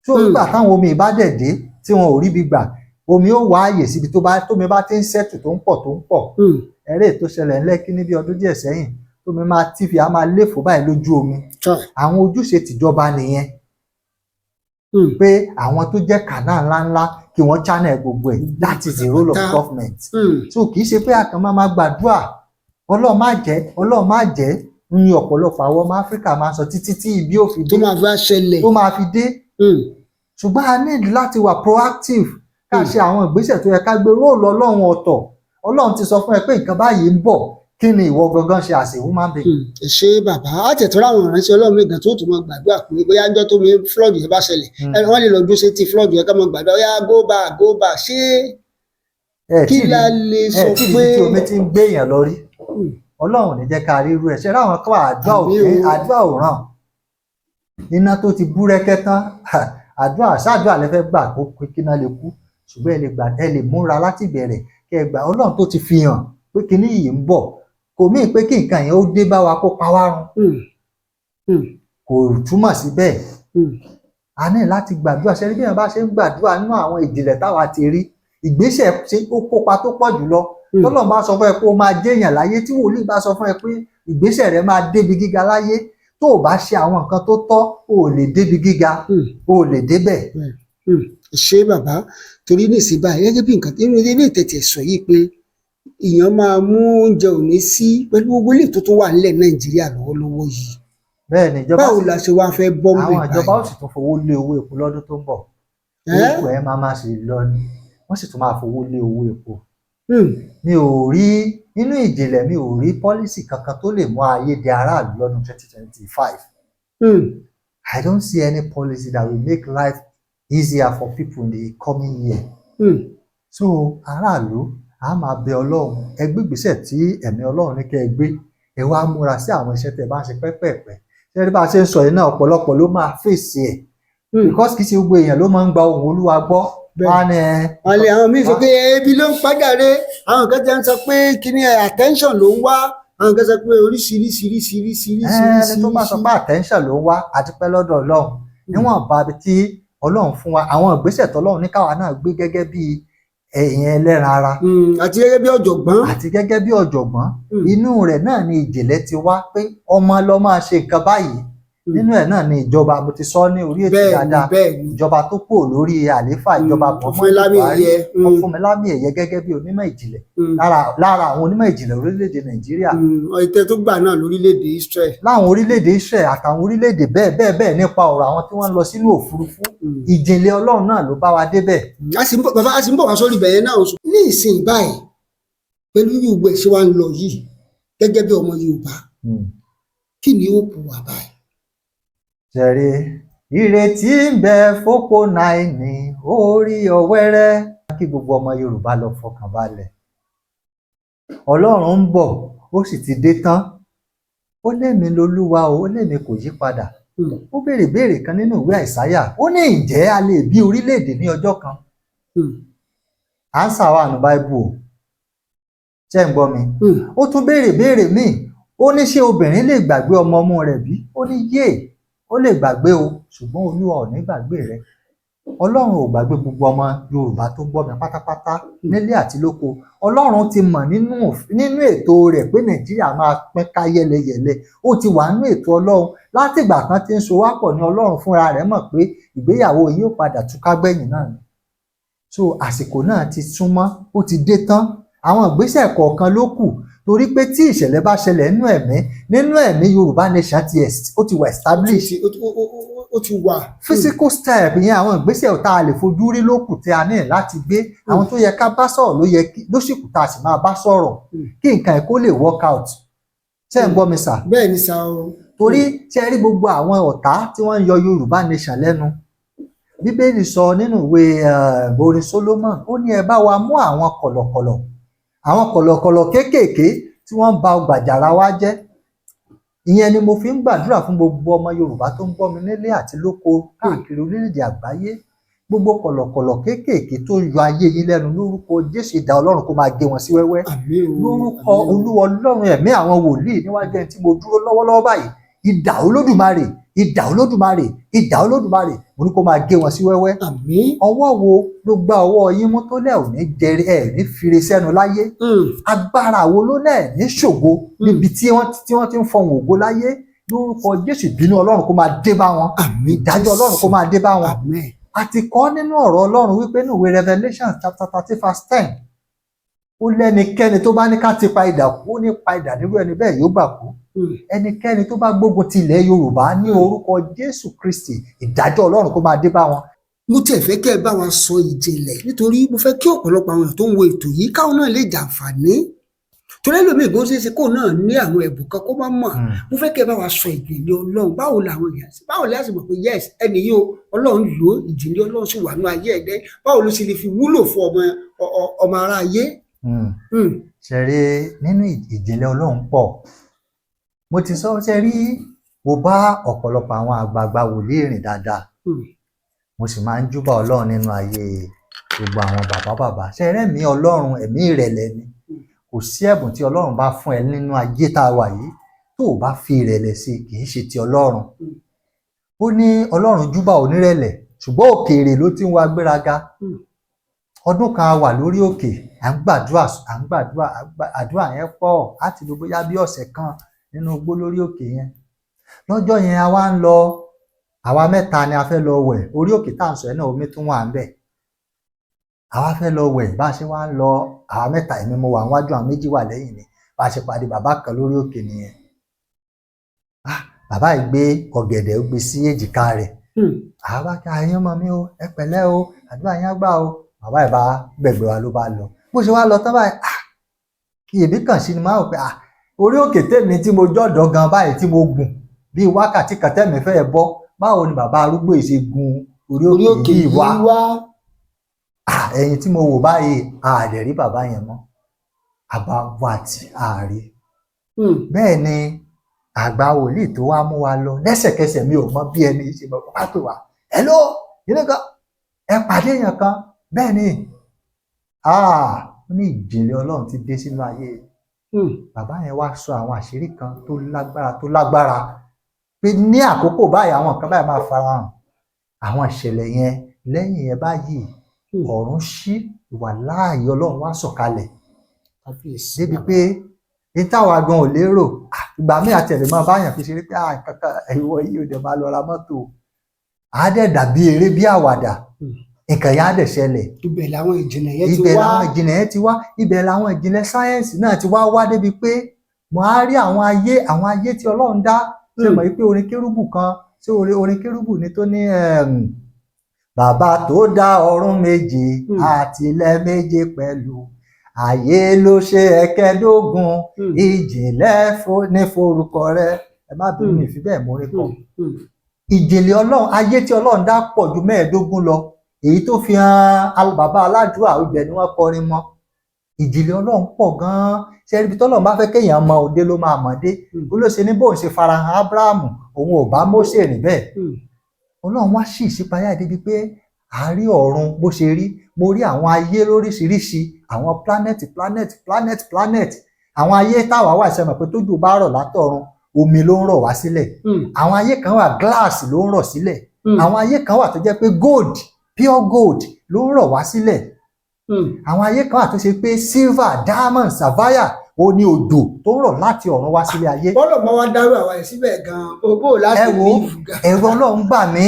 So nígbà táwọn omi ìbá dẹ̀ dé tí wọn ò ríbi gbà, omi ó wá àyè síbi tó bá tómi bá ti ń settle, tó ń pọ̀, tó ń pọ̀. Eré tó ṣẹlẹ̀ ní Lẹ́kí ní bí ọdún díẹ̀ sẹ́yìn, tómi máa tífi á máa léfò báyìí lójú omi. Àwọn ojúṣe tìjọba nìyẹn, pé àwọn tó jẹ́ canal ńláńlá, kí wọ́n channel gbogbo ẹ̀. That is the role of government. So kì í ṣe pé a kàn máa máa gbàdúrà, Ọlọ́run má jẹ́, Ọlọ́run má jẹ́, ní ọ̀pọ̀lọpọ̀ àwọn ọmọ Áfíríkà máa ń sọ títí tí ibi ò fi tó dé, máa fi wá ṣẹlẹ̀. Tó máa fi dé. Ṣùgbọ́n a need láti wà proactive, ká ṣe àwọn ìgbésẹ̀ tó yẹ ká gbé. Role Ọlọ́run ọ̀tọ̀. Ọlọ́run ti sọ fún ẹ pé nǹkan báyìí ń bọ̀, kí ni ìwọ gangan ṣe as a human being? Ẹ ṣé, bàbá. Á tẹ̀tọ́ láwọn ìránṣẹ́ Ọlọ́run mi gan tó tún mọ gbàdúrà pé bóyá ọjọ́ tó mi flood yẹn bá ṣẹlẹ̀, wọ́n lè lọ dúró sétí flood yẹn ká mọ gbàdúrà, ó yá, go back, go back. Ṣé Ẹ kí tí la lè ẹ sọ tí pé ibi tí omi ti ń gbé èèyàn lọ rí? Ọlọ́run ò ní jẹ́ ká rí irú ẹ̀ ṣe ráwọn tó àdúrà Àmín òfin o. Àdúrà ò ràn. Iná tó ti búrẹ́kẹ́ tán, àdúrà ṣáàdúrà lẹ fẹ́ gbà kó kíná lè kú? Ṣùgbọ́n ẹ lè gbà, ẹ lè múra láti bẹ̀rẹ̀ kẹ́ ẹ gbà. Ọlọ́run tó ti fi hàn pé kíní yìí ń bọ̀, kò míì pé kí nǹkan yẹn ó dé bá wa kó pa wá run. Kò túmọ̀ sí bẹ́ẹ̀. A ní láti gbàdúrà. Ṣe rí bí èèyàn bá ṣe ń gbàdúrà, nínú àwọn ìjìnlẹ̀ táwa ti rí, ìgbésẹ̀ ṣe ó kópa tó pọ̀ jùlọ. Tọ́lọ́run bá sọ fún ẹ pé ó máa jẹ́yàn láyé, tí wòlíì bá sọ fún ẹ pé ìgbésẹ̀ rẹ máa débi gíga láyé, tó o bá ṣe àwọn nǹkan tó tọ́, o ò lè débi gíga, o ò lè débẹ̀. Ṣé bàbá, torí nísìnyí báyìí, gẹ́gẹ́ bí nǹkan nínú ilé ìtẹ̀tẹ̀ sọ yìí pé èèyàn máa mú oúnjẹ òní sí pẹ̀lú gbogbo ilé tó tún wà nílẹ̀ Nàìjíríà lọ́wọ́lọ́wọ́ yìí. Bẹ́ẹ̀ ni ìjọba Báwo la ṣe wá fẹ́ bọ́ ń àwọn bẹ̀ ìjọba ó báyìí? sì tún fowó lé owó epo lọ́dún tó ń bọ̀. Ẹ́? Owó epo ẹ̀ máa máa sì lọ ni, wọ́n sì tún máa fowó lé owó epo. Mi ò rí nínú ìjìnlẹ̀, mi ò rí policy kankan tó lè mú ayé di aráàlú lọ́dún 2025. I don't see any policy that will make life easier for people in the coming year. So aráàlú, a máa bẹ Ọlọ́run, ẹ gbé ìgbésẹ̀ tí ẹ̀mí Ọlọ́run ní kẹ́ ẹ gbé, ẹ wá múra sí àwọn iṣẹ́ tẹ́ ẹ bá ń ṣe pẹ́pẹ́ẹ̀pẹ́. Ṣé ẹ rí bá a ṣe ń sọ yìí náà, ọ̀pọ̀lọpọ̀ ló máa fèsì ẹ̀. Because kì í ṣe gbogbo èèyàn ló máa ń gba ohùn Olúwa gbọ́. Wọ́n á ní ẹ Wọ́n lé àwọn míì sọ pé ebi ló ń pàjáre, àwọn kan jẹ́ ń sọ pé kíní ẹ̀ attention ló ń wá, àwọn kan sọ pé oríṣiríṣiríṣiríṣiríṣi. Ẹni tó bá sọ pé attention ló ń wá, àti pẹ́ lọ́dọ̀ Ọlọ́run, níwọ̀nba tí Ọlọ́run fún wa, àwọn ìgbésẹ̀ tọ́lọ́run ní káwa náà gbé gẹ́gẹ́ bí ẹ̀yìn ẹlẹ́ran ara Àti gẹ́gẹ́ bí ọ̀jọ̀gbọ́n. Àti gẹ́gẹ́ bí ọ̀jọ̀gbọ́n, inú rẹ̀ náà ni ìjìnlẹ̀ ti wá pé ọmọ lọ máa ṣe nǹkan báyìí. Nínú ẹ̀ náà ni ìjọba, mo ti sọ ní orí ètò dáadáa, ìjọba tó kúrò lórí àlééfà, ìjọba Fún lámì Muhammadu Buhari, ẹ̀yẹ. wọ́n fún mi lámì ẹ̀yẹ gẹ́gẹ́ bí onímọ̀ ìjìnlẹ̀, lára àwọn onímọ̀ ìjìnlẹ̀ orílẹ̀-èdè Nàìjíríà. Ìtẹ́ tó gbà náà lórílẹ̀‐èdè Israel. Láwọn orílẹ̀-èdè Israel àtàwọn orílẹ̀-èdè bẹ́ẹ̀ bẹ́ẹ̀ bẹ́ẹ̀, nípa ọ̀rọ̀ àwọn tí wọ́n ń lọ sínú òfurufú. Ìjìnlẹ̀ Ọlọ́run náà ló bá wa débẹ̀. A sì ń bọ̀, bàbá, a sì ń bọ̀ wá sórí ibẹ̀ yẹn náà. Ní ìsìn báyìí, pẹ̀lú bí gbogbo ẹ̀ ṣe wá ń lọ yìí, gẹ́gẹ́ bí ọmọ Yorùbá, kí ni ó kù wá báyìí? Ṣẹ̀rí ìrètí ń bẹ fópó náírà orí ọ̀wẹ́rẹ́. Kí gbogbo ọmọ Yorùbá lọ fọkàn balẹ̀, Ọlọ́run ń bọ̀, ó sì ti dé tán. Ó lémi lolúwa o, ó lémi kò yí padà. Ó béèrè béèrè kan nínú ìwé Àìsáyà, ó ní, ǹjẹ́ a lè bí orílẹ̀-èdè ní ọjọ́ kan? Answer wà ní Báíbù o. Ṣé ń gbọ́ mi? Ó tún béèrè béèrè míì, ó ní, ṣé obìnrin lè gbàgbé ọmọ ọmú rẹ̀ bí? Ó ní yé, ó lè gbàgbé o, ṣùgbọ́n Olúwa ò ní gbàgbé rẹ̀. Ọlọ́run ò gbàgbé gbogbo ọmọ Yorùbá tó gbọ́ mi pátápátá nílé àti lóko. Ọlọ́run ti mọ̀ nínú ètò rẹ̀ pé Nàìjíríà máa pín ká yẹlẹyẹ̀lẹ. Ó ti wà nínú ètò Ọlọ́run látìgbà kan tí ń so wá pọ̀ ní. Ọlọ́run fúnra rẹ̀ mọ̀ pé ìgbéyàwó yìí ó padà túká gbẹ̀yìn náà ni. So àsìkò náà ti súnmọ́, ó ti dé tán. Àwọn ìgbésẹ̀ kọ̀ọ̀kan ló kù, torí pé tí ìṣẹ̀lẹ̀ bá ṣẹlẹ̀ nínú ẹ̀mí, Yorùbá nation ti ó ti wà establish. Ó ti wà. Physical step yẹn, àwọn ìgbésẹ̀ tá a lè fojú rí ló kù tí a ní láti gbé. Àwọn tó yẹ ká bá sọ̀rọ̀ ló yẹ kí ló sì kù tá a sì máa bá sọ̀rọ̀ kí nǹkan ẹ̀ kó lè work out. Ṣé ń gbọ́ mi sà? Bẹ́ẹ̀ ni sà o. Torí ṣe rí gbogbo àwọn ọ̀tá tí wọ́n ń yọ Yorùbá nation lẹ́nu, Bíbélì sọ nínú ìwé orin Solomon, ó ní ẹ bá wa mú àwọn kọ̀lọ̀kọ̀lọ̀, àwọn kọ̀lọ̀kọ̀lọ̀ kéékèèké tí wọ́n ń ba ọgbà àjàrà wa jẹ́. Ìyẹn ni mo fi ń gbàdúrà fún gbogbo ọmọ Yorùbá tó ń gbọ́ mi nílé àti lóko káàkiri orílẹ̀-èdè àgbáyé. Gbogbo kọ̀lọ̀kọ̀lọ̀ kéékèèké tó ń yọ ayé yín lẹ́nu, lórúkọ Jésù, idà Ọlọ́run kó máa gé wọn sí wẹ́wẹ́. Àmín o. Lórúkọ Àmín o. Olúwa Ọlọ́run ẹ̀mí àwọn wòlíì, níwájú ẹni tí mo dúró lọ́wọ́lọ́wọ́ báyìí, idà Olódùmarè, idà Olódùmarè, idà Olódùmarè, mo ní kó máa gé wọn sí wẹ́wẹ́. Àmín. Ọwọ́ wo ló gbá ọwọ́ yín mú tó lẹ̀ ò ní jẹrẹ ẹ̀ ní fire sẹ́nu láyé? Agbára wo ló lẹ̀ ní ṣògo níbi tí wọ́n ti ń fọhùn ògo láyé? Lórúkọ Jésù, ìbínú Ọlọ́run kó máa dé bá wọn. Àmín. Ìdájọ́ Ọlọ́run kó máa dé bá wọn. Àmín. A ti kọ́ nínú ọ̀rọ̀ Ọlọ́run wípé ní ìwé Revelation chapter 13 verse 10, ó lẹ́nikẹ́ni tó bá ní ká ti pa idà kú, ó ní pa idà nírú ẹni bẹ́ẹ̀ yóò gbà kú. Ẹnikẹ́ni tó bá gbógun ti ilẹ̀ Yorùbá, ní orúkọ Jésù Kristi, ìdájọ́ Ọlọ́run kó máa dé bá wọn. Mo tiẹ̀ fẹ́ kẹ́ ẹ bá wa sọ ìjìnlẹ̀, nítorí mo fẹ́ kí ọ̀pọ̀lọpọ̀ àwọn èèyàn tó ń wo ètò yìí káwọn náà lè jàǹfààní, torí ẹlòmíì gan ṣeé ṣe kóun náà ní àwọn ẹ̀bùn kan kó má mọ̀. Mo fẹ́ kẹ́ ẹ bá wa sọ ìjìnlẹ̀ Ọlọ́run. Báwo làwọn èèyàn, báwo lè ṣe mọ̀ pé yes, ẹni yìí o, Ọlọ́run lò ó, ìjìnlẹ̀ Ọlọ́run sì wà ní ayé ẹ̀dẹ́? Báwo ló ṣe lè fi wúlò fún ọmọ ará ayé? Ṣe rí, nínú ìjìnlẹ̀ Ọlọ́run pọ̀, mo ti sọ. Ṣe rí, mo bá ọ̀pọ̀lọpọ̀ àwọn àgbààgbà wòlíì rìn dáadáa. Mo sì máa ń júbà Ọlọ́run nínú ayé gbogbo àwọn bàbá bàbá. Ṣe rẹ́mi Ọlọ́run, ẹ̀mí ìrẹ̀lẹ̀ ni. Kò sí ẹ̀bùn tí Ọlọ́run bá fún ẹ nínú ayé tá a wà yìí, tó o bá fi ìrẹ̀lẹ̀ sí i, kì í ṣe ti Ọlọ́run. Ó ní Ọlọ́run júbà onírẹ̀lẹ̀, ṣùgbọ́n òkèèrè ló ti ń wá gbéraga. Ọdún kan, a wà lórí òkè, à ń gbàdúrà, à ń gbàdúrà, àdúrà yẹn pọ̀. Á ti lò bóyá bí ọ̀sẹ̀ kan nínú igbó lórí òkè yẹn. Lọ́jọ́ yẹn, a wá ń lọ, àwa mẹ́ta ni a fẹ́ lọ wẹ̀. Orí òkè tá à ń sọ yẹn náà, omi tún wà ńbẹ̀. Àwa fẹ́ lọ wẹ̀. Bá a ṣe wá ń lọ, àwa mẹ́ta, èmi mo wà níwájú, àwọn méjì wà lẹ́yìn mi. Bá a ṣe pàdé bàbá kan lórí òkè nìyẹn. Ah, bàbá yìí gbé ọ̀gẹ̀dẹ̀, ó gbé sí èjìká rẹ̀. Àwa bá kí ayé ọmọ mi o, ẹ pẹ̀lẹ́ o, àdúrà yín á gbà o. Bàbá yìí bá gbẹ̀gbẹ̀ wa ló bá lọ. Bó ṣe wá lọ tán báyìí, ah, kí èmi kàn sí ni máa wò pé, ah, orí òkè tèmi tí mo jọ̀dọ̀ gan báyìí, tí mo gùn bíi wákàtí kan tẹ́mi fẹ́ bọ́, báwo ni bàbá arúgbó yìí ṣe gun orí orí òkè òkè yìí yìí wá? Wá. Ah, ẹ̀yìn tí mo wò báyìí, a lè rí bàbá yẹn mọ́. Àbá wà tí a rí. Bẹ́ẹ̀ ni àgbà wòlíì tó wá mú wa lọ lẹ́sẹ̀kẹsẹ̀, mi ò mọ bí ẹni yìí ṣe mọ̀, bá pè wá, Hello, yìí nìkan ẹ pàdé èèyàn kan bẹ́ẹ̀ ni. Ah, ó ní ìjìnlẹ̀ Ọlọ́run ti dé sínú ayé. Bàbá yẹn wá sọ àwọn àṣírí kan tó lágbára, tó lágbára, pé ní àkókò báyìí, àwọn nǹkan báyìí máa farahàn, àwọn ìṣẹ̀lẹ̀ yẹn. Lẹ́yìn yẹn báyìí, ọ̀run ṣí, ìwà láàyè Ọlọ́run wá sọ̀kalẹ̀ Kábíyèsí. débi pé ní táwa gan ò lérò. Ah, ìgbà míì àti ẹ̀lẹ́ máa báyàn fi ṣeré pé, ah, kankan ìwọ yìí ò dẹ̀ máa lọ ra mọ́tò, á dẹ̀ dàbí eré bí àwàdà. Nǹkan yẹn á dẹ̀ ṣẹlẹ̀. Ibẹ̀ làwọn ìjìnlẹ̀ yẹn ti Ibẹ̀ wá. làwọn ìjìnlẹ̀ yẹn ti wá, ibẹ̀ làwọn ìjìnlẹ̀ sáyẹ́ǹsì náà ti wá wá, débi pé mo á rí àwọn ayé, àwọn ayé tí Ọlọ́run dá. Ṣe mọ̀ wípé orin kérúbù kan, ṣé orin kérúbù ni tó ní bàbá tó dá ọ̀run méje àti ilẹ̀ méje pẹ̀lú ayé ló ṣe ẹ̀kẹ́dógún, ìjìnlẹ̀ ní forúkọ rẹ. Ẹ má bínú, mi fi bẹ́ẹ̀ mórí kan. Ìjìnlẹ̀ Ọlọ́run, ayé tí Ọlọ́run dá pọ̀ ju 15 lọ. Èyí tó fi hàn bàbá aládùúrà, ibẹ̀ ni wọ́n kọrin mọ́. Ìjìnlẹ̀ Ọlọ́run pọ̀ gan-an. Ṣe ibi tọ́lọ́run bá fẹ́ kéèyàn mọ òde ló máa mọ̀ dé. Ó ló ṣe ní bóun ṣe farahàn Ábúráhámù, òun ò bá Mósè rìn bẹ́ẹ̀. Ọlọ́run wá sí ìṣípayá débi pé a rí ọ̀run bó ṣe rí, mo rí àwọn ayé lóríṣiríṣi, àwọn planet, planet, planet, planet. Àwọn ayé táwa wà, ṣe mọ̀ pé tójò bá rọ̀ látọ̀run, omi ló ń rọ̀ wá sílẹ̀? Àwọn ayé kan wà, glass ló ń rọ̀ sílẹ̀. Àwọn ayé kan wà tó jẹ́ pé gold, pure gold ló ń rọ̀ wá sílẹ̀. Àwọn ayé kan wà tó ṣe pé silver, diamond, sapphire, ó ní òjò tó ń rọ̀ láti ọ̀run wá sílé ayé. Bọ́lọ̀ bá wá dárú àwa yìí síbẹ̀ gan-an, owó láti Ẹ wo, rí ìfúgà. Ẹ̀rọ Ọlọ́run gbà mí.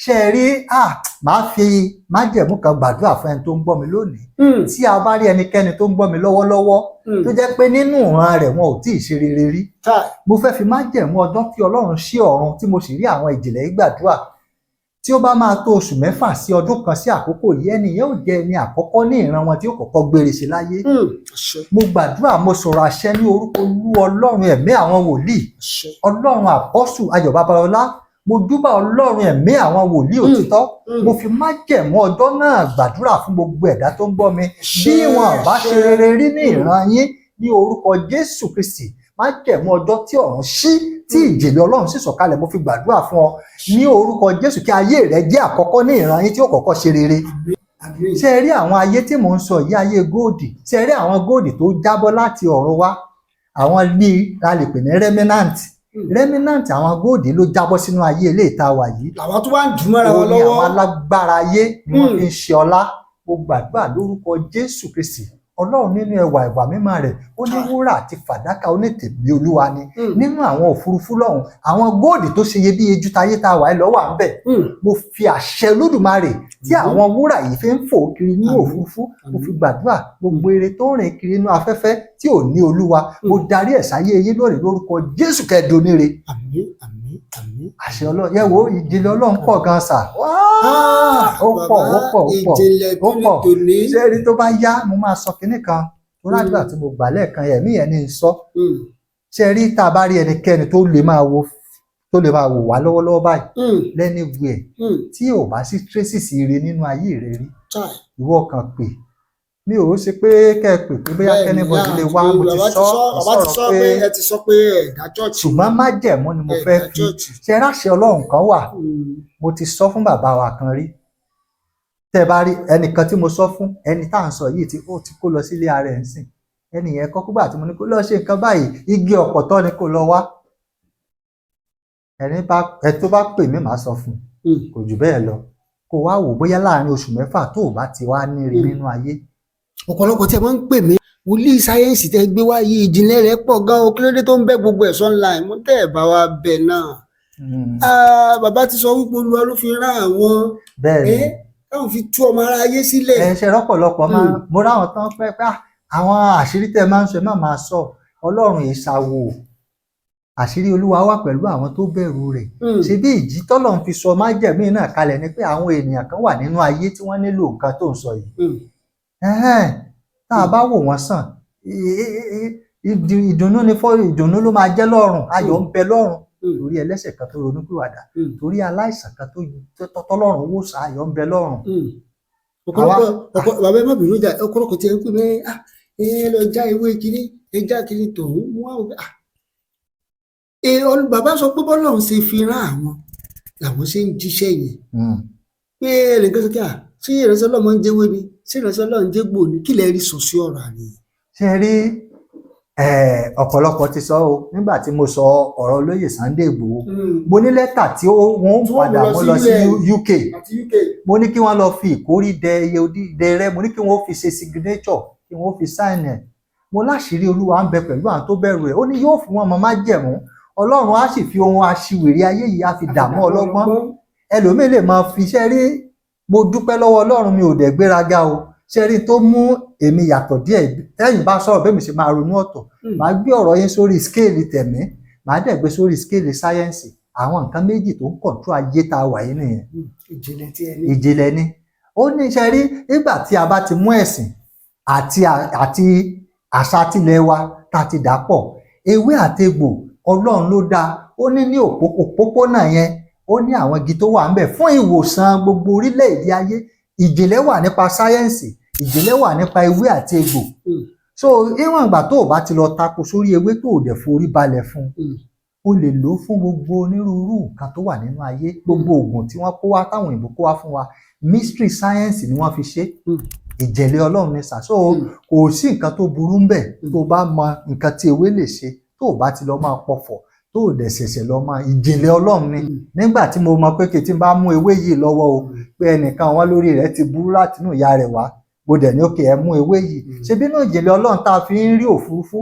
Ṣe é rí, ah, máa fi májẹ̀mú kan gbàdúrà fún ẹni tó ń gbọ́ mi lónìí. Tí a bá rí ẹnikẹ́ni tó ń gbọ́ mi lọ́wọ́lọ́wọ́ tó jẹ́ pé nínú ìran rẹ̀ wọn ò tí ì ṣe rere rí, mo fẹ́ fi májẹ̀mú ọjọ́ tí Ọlọ́run ṣí ọ̀run tí mo sì rí àwọn ìjìnlẹ̀ yìí gbàdúrà: tí ó bá máa tó oṣù 6 sí ọdún kan sí àkókò yìí, ẹni yẹn ò jẹ́ ẹni àkọ́kọ́ ní ìran wọn tí ó kọ́kọ́ gbére sí láyé. Àṣẹ. Mo gbàdúrà, mo sọ̀rọ̀ àṣẹ ní orúkọ Olú Ọlọ́run ẹ̀mí àwọn wòlíì, Àṣẹ. Ọlọ́run àpọ́sù Ayọ̀ Babalọ́lá. Mo júbà Ọlọ́run ẹ̀mí àwọn wòlíì òtítọ́. Mo fi májẹ̀mú ọjọ́ náà gbàdúrà fún gbogbo ẹ̀dá tó ń gbọ́ mi: bí wọn ò bá ṣe rere rí ní ìran yín, ní orúkọ Jésù Kristi, májẹ̀mú ọjọ́ tí ọ̀run ṣí, tí ìjìnlẹ̀ Ọlọ́run sì sọ̀kalẹ̀, mo fi gbàdúrà fún ọ ní orúkọ Jésù, kí ayé rẹ jẹ́ àkọ́kọ́ ní ìran yín tí ó kọ́kọ́ ṣe rere. Àmín. Ṣé ẹ rí àwọn ayé tí mò ń sọ yìí, ayé gold, ṣé ẹ rí àwọn gold tó jábọ́ láti ọ̀run wá, àwọn bíi la lè pè ní remnant. Remnant àwọn gold ló jábọ́ sínú ayé ilé ìta wà yìí. Làwọn tó wá ń dùn mọ́ra wọn Òun ni lọ́wọ́. àwọn alágbára ayé ni wọ́n fi ń ṣe ọlá. Mo gbàdúrà lórúkọ Jésù Kristi, Ọlọ́run nínú ẹwà ìwà mímọ́ rẹ̀, ó ní wúrà àti fàdákà, ó ní tèmi Olúwa ni. Nínú àwọn òfurufú lọ́hùn, àwọn gold tó ṣe iyebíye ju tayé tá a wà yìí lọ wà ń bẹ̀. Mo fi àṣẹ Olódùmarè tí àwọn wúrà yìí fi ń fò kiri ní Àmín. òfurufú, mo fi gbàdúrà: gbogbo ire tó ń rìn kiri inú afẹ́fẹ́ tí ò ní Olúwa, mo darí ẹ̀ sáyé yín lónìí lórúkọ Jésù, kẹ́ẹ̀dóníre. Àmín, àmín, àmín. Àṣẹ Ọlọ́run yẹ wo, ìjìnlẹ̀ Ọlọ́run pọ̀ gan sà. Ah, Ó pọ̀, ó pọ̀, ó pọ̀, ìjìnlẹ̀ ó tó ní pọ̀. tòní. Ṣé rí, tó bá yá, mo máa sọ kinní kan tó rádùá tí mo gbà lẹ́ẹ̀kan, ẹ̀mí yẹn ní í sọ. Ṣé rí, tá a bá rí ẹnikẹ́ni tó lè máa wò wá lọ́wọ́lọ́wọ́ báyìí lẹ́niwẹ̀ẹ́ tí ò bá sí traces ire nínú ayé rẹ rí, Chai. ìwọ kan pè mi ò ṣe pé kẹ́ ẹ pè pé bóyá Bẹ́ẹ̀ni, kí anybody lè wá. Mo ti bàbá sọ, bàbá ti mo sọ sọ̀rọ̀ pé pé ẹ ti sọ pé ẹ̀dá church. Ṣùgbọ́n májẹ̀mú ni mo fẹ́ ẹ̀dá fi church. ṣe ráṣẹ Ọlọ́run kan wà. Mo ti sọ fún bàbá wa kan rí. Tẹ́ bá rí ẹnìkan tí mo sọ fún, ẹni tá à ń sọ yìí tí ó ti kó lọ sílé ara ẹ̀ ń sìn, ẹnì yẹn kọ́ kúgbà tí mo ní kó lọ ṣe nǹkan báyìí, igi ọ̀pọ̀tọ́ ni kó lọ wá. Ẹni bá ẹ tó bá pè mí, màá sọ fún un. Kò jù bẹ́ẹ̀ lọ. Kó wá wò bóyá láàrin oṣù 6 tó o bá ti wá nírí nínú ayé. Ọ̀pọ̀lọpọ̀ tí ẹ máa ń pè mí, wòlíì sáyẹ́ǹsì tẹ́ gbé wá yìí, ìjìnlẹ̀ rẹ̀ pọ̀ gan o, kí ló dé tó ń bẹ́ gbogbo ẹ̀ online? Mo tẹ́ ẹ̀ bá wa bẹ̀ náà. Ah, bàbá ti sọ wípé Olúwa ló fi rán àwọn Bẹ́ẹ̀ ni. ẹ́ káwọn fi tú ọmọ ara ayé sílẹ̀. Ẹ ṣe rọ́pọ̀lọpọ̀ máa mo ráwọn tán pẹ́ pé, "Ah, àwọn àṣírí tẹ́ máa ń sọ, ẹ má máa sọ. Ọlọ́run ìṣàwò àṣírí, Olúwa wà pẹ̀lú àwọn tó bẹ̀rù rẹ̀." Ṣe bí ìjì tọ́lọ́run fi sọ májẹ̀mí náà kalẹ̀ ni pé àwọn ènìyàn kan wà nínú ayé tí wọ́n nílò nǹkan tó ń sọ yìí. Ẹhẹ́n, tá a bá wò wọ́n sàn, ìdùnnú ni fọ́, ìdùnnú ló máa jẹ́ lọ́run, ayọ̀ ń bẹ lọ́run torí ẹlẹ́ṣẹ̀ kan tó ronúpìwàdà, torí aláìsàn kan tó tọ́lọ́run wò sàn, ayọ̀ ń bẹ lọ́run. Ọ̀pọ̀lọpọ̀ bàbá, ẹ má bínú jà, ọ̀pọ̀lọpọ̀ tí ẹ ń pè mí, ah, ẹ lọ já ewé kiri, ẹ já kiri tòun wá wò pé, ah, bàbá sọ pé bọ́lọ́run ṣe fi rán àwọn. Làwọn ṣe ń jíṣẹ́ yẹn pé ẹnìkan sọ pé à, ṣé ìránṣẹ́ Ọlọ́run máa ń jẹ́wé ni? Ṣé ìránṣẹ́ Ọlọ́run jẹ́ gbò ni? Kí lẹ rí sọ sí ọ̀rọ̀ àná yẹn? Ṣe rí, ọ̀pọ̀lọpọ̀ ti sọ o. Nígbà tí mo sọ ọ̀rọ̀ olóyè Sunday Igboho, mo ní lẹ́tà tí wọ́n tí wọ́n padà mú mú lọ lọ sí sí UN. UK. Àti UK. Mo ní kí wọ́n lọ fi ìkórí dẹ iye odídẹ rẹ, mo ní kí wọ́n fi ṣe signature, kí wọ́n fi sign ẹ̀. Mo láṣìírí Olúwa ń bẹ pẹ̀lú àwọn tó bẹ̀rù rẹ̀, ó ní yóò fún wọn mọ májẹ̀mú. Ọlọ́run á sì fi ohun aṣiwèrè ayé yìí á fi dààmú ọlọ́gbọ́n. Ẹlòmíín lè máa fi iṣẹ́ rí. Mo dúpẹ́ lọ́wọ́ Ọlọ́run, mi ò dẹ̀ gbéraga o. Ṣe rí, tó mú èmi yàtọ̀ díẹ̀, tẹ́yìn bá sọ̀rọ̀, bẹ́ẹ̀ mi ṣe máa ronú ọ̀tọ̀. Màá gbé ọ̀rọ̀ yín sórí scale tẹ̀mí, màá dẹ̀ gbé sórí scale sáyẹ́ǹsì. Àwọn nǹkan méjì tó ń control ayé tá a wà yìí nìyẹn. Ìjìnlẹ̀ tí ẹ ní. Ìjìnlẹ̀ ni. Ó ní ṣe rí, nígbà tí a bá ti mú ẹ̀sìn àti àṣà tilẹ̀ wa tá a ti dà pọ̀, ewé àtegbò, Ọlọ́run ló dá. Ó ní ní òpópónà yẹn, ó ní àwọn igi tó wà ńbẹ̀ fún ìwòsàn gbogbo orílẹ̀-èdè ayé. Ìjìnlẹ̀ wà nípa sáyẹ́ǹsì, ìjìnlẹ̀ wà nípa ewé àti egbò. So níwọ̀n ìgbà tó o bá ti lọ tako sórí ewé, tó o dẹ̀ forí balẹ̀ fún un, o lè lò ó fún gbogbo onírúurú nǹkan tó wà nínú ayé. Gbogbo oògùn tí wọ́n kó wá, táwọn òyìnbó kó wá fún wa, mystery science ni wọ́n fi ṣe. Ìjìnlẹ̀ Ọlọ́run ni sà. So kò sí nǹkan tó burú ńbẹ̀. Tó bá mọ nǹkan tí ewé lè ṣe, tó o bá ti lọ máa pọ̀fọ̀, tó o dẹ̀ ṣẹ̀ṣẹ̀ lọ máa, ìjìnlẹ̀ Ọlọ́run ni. Nígbà tí mo mọ pé kí tí n bá mú ewé yìí lọ́wọ́ o, pé ẹnìkan wọn lórí rẹ̀ ti burú látinú ìyá rẹ̀ wá, mo dẹ̀ ní òkè ẹ mú ewé yìí. Ṣe bínú ìjìnlẹ̀ Ọlọ́run tá a fi ń rí òfurufú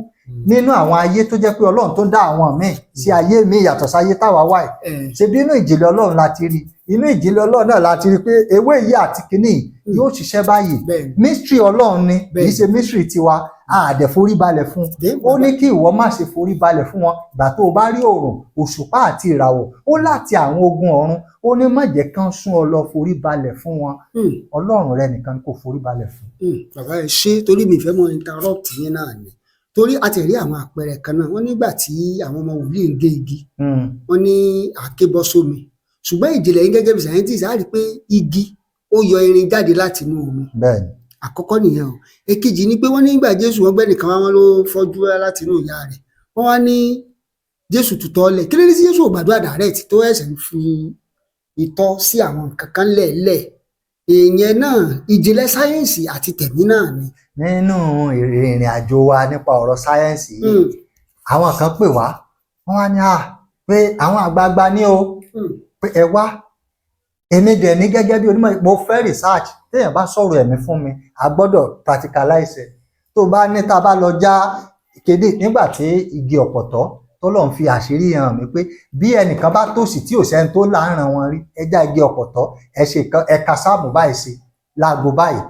nínú àwọn ayé tó jẹ́ pé Ọlọ́run tó dá àwọn míì sí ayé míì yàtọ̀ sáyé táwa wà yìí, ṣe bí inú ìjìnlẹ̀ Ọlọ́run la ti rí? Inú ìjìnlẹ̀ Ọlọ́run náà la ti rí pé ewé yìí àti kínní yìí yóò ṣiṣẹ́ báyìí. Mystery Ọlọ́run ni, kì í ṣe mystery tiwa. A dẹ̀ forí balẹ̀ fún. Ó ní kí ìwọ má ṣe forí balẹ̀ fún wọn. Ìgbà tó o bá rí òòrùn, òṣùpá àti ìràwọ̀, ó láti àwọn ogun ọ̀run, ó ní má jẹ́ kán sún ọ lọ forí balẹ̀ fún wọn. Ọlọ́run rẹ nìkan kò forí balẹ̀ fún. Bàbá, ẹ ṣe, torí mi fẹ́ mọ interrupt yín náà ni, torí a ti rí àwọn àpẹẹrẹ kan náà. Wọ́n nígbà tí àwọn ọmọ wòlíì ń gé igi, wọ́n ní àáké bọ́ sómi, ṣùgbọ́n ìjìnlẹ̀ yín gẹ́gẹ́ bí scientist á rí i pé igi ó yọ irin jáde láti inú omi. Àkọ́kọ́ nìyẹn o. Èkejì ni pé wọ́n nígbà Jésù, wọ́n gbẹ́ nìkan wá, wọ́n ló fọ́jú láti inú ìyá rẹ̀, wọ́n wá ní Jésù tutọ́ lẹ̀. Kí ló dé tí Jésù ò gbàdúrà direct, tó ẹ̀sẹ̀ ń fi ìtọ́ sí àwọn nǹkan kan lẹ̀ẹ́lẹ̀? Èèyàn náà, ìjìnlẹ̀ sáyẹ́ǹsì àti tẹ̀mí náà ni. Nínú ìrìn àjò wa nípa ọ̀rọ̀ sáyẹ́ǹsì yìí, àwọn kan pè wá, wọ́n wá ní à pé àwọn àgbààgbà ní o, pé ẹ wá. Èmi dẹ̀ ní gẹ́gẹ́ bí onímọ̀, mo fẹ́ research. Téèyàn bá sọ̀rọ̀ ẹ̀mí fún mi, a gbọ́dọ̀ practicalize ẹ̀. Tó bá ní tá a bá lọ já kéde nígbà tí igi ọ̀pọ̀tọ́ tọ́lọ́run fi àṣírí hàn mí pé bí ẹnìkan bá tòṣì tí ò sẹ́ni tó láàrán wọn rí, ẹ já igi ọ̀pọ̀tọ́, ẹ ṣe kan, ẹ ka sáàmù báyìí sí láago báyìí.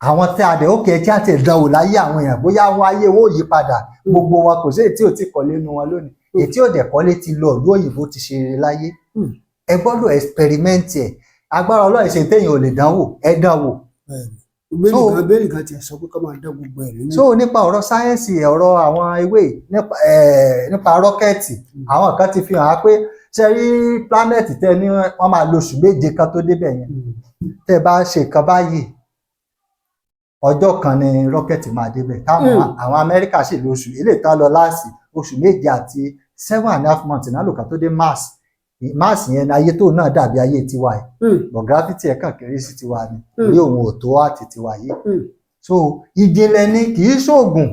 Àwọn tí a dẹ̀ ó kẹ́ ẹ tí a ti dánwò láyé àwọn èèyàn, bóyá wọn ayé wọn ò yí padà. Gbogbo wọn, kò sí èyí tí ò ti kọ́lé nu wọn lónìí. Èyí tí ò dẹ̀ kọ́lé ti lọ ìlú òyìnbó, ti ṣe rere láyé. Ẹ gbọ́dọ̀ experiment ẹ̀. Agbára Ọlọ́run ṣe téèyàn ò lè dánwò, ẹ dánwò. Bẹ́ẹ̀ni kan, bẹ́ẹ̀ni kan tiẹ̀ sọ pé kọ́ máa dán gbogbo ẹ̀ nínú. So nípa ọ̀rọ̀ sáyẹ́ǹsì, ọ̀rọ̀ àwọn ewé, nípa rocket, àwọn kan ti fi hàn á pé ṣe rí planet tẹ ní wọ́n máa lo oṣù 7 kan tó débẹ̀ yẹn, tẹ́ bá ṣe nǹkan báyìí, ọjọ́ kan ni rocket máa débẹ̀. Táwọn àwọn Amẹ́ríkà sì lo oṣù eléyìí tá lọ láàsì oṣù 7 àti 7.5 months náà lò ká tó dé Mars. Mars yẹn ni ayé tó náà dàbí ayé tiwa yìí, but gravity ẹ̀ kàn kéré sí tiwa ni, orí òun ò tó àti tiwa yìí. So ìjìnlẹ̀ ni, kì í ṣoògùn.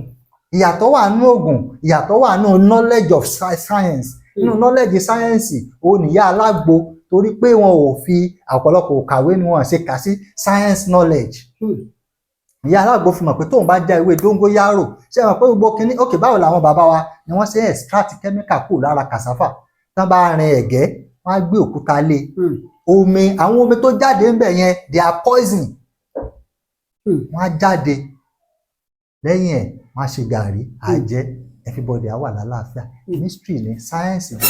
Ìyàtọ̀ wà nínú oògùn, ìyàtọ̀ wà nínú knowledge of science. Nínú knowledge science, òun nìyá alágbo, torí pé wọn ò fi ọ̀pọ̀lọpọ̀ kàwé ni wọn ṣe kà sí science knowledge. Ìyá alágbo fi mọ̀ pé tóun bá já ewé dóngóyárò, ṣé mọ̀ pé gbogbo kinní òkè, báwo làwọn bàbá wa ni wọ́n ṣe extract chemical kúrò lára cassava? Tán bá rin ẹ̀gẹ́, wọ́n á gbé òkúta lé omi, àwọn omi tó jáde ńbẹ̀ yẹn, they are poison. Wọ́n á jáde lẹ́yìn ẹ̀, wọ́n á ṣe gàrí, á jẹ, everybody á wà lálàáfíà. Mystery ni, science ni.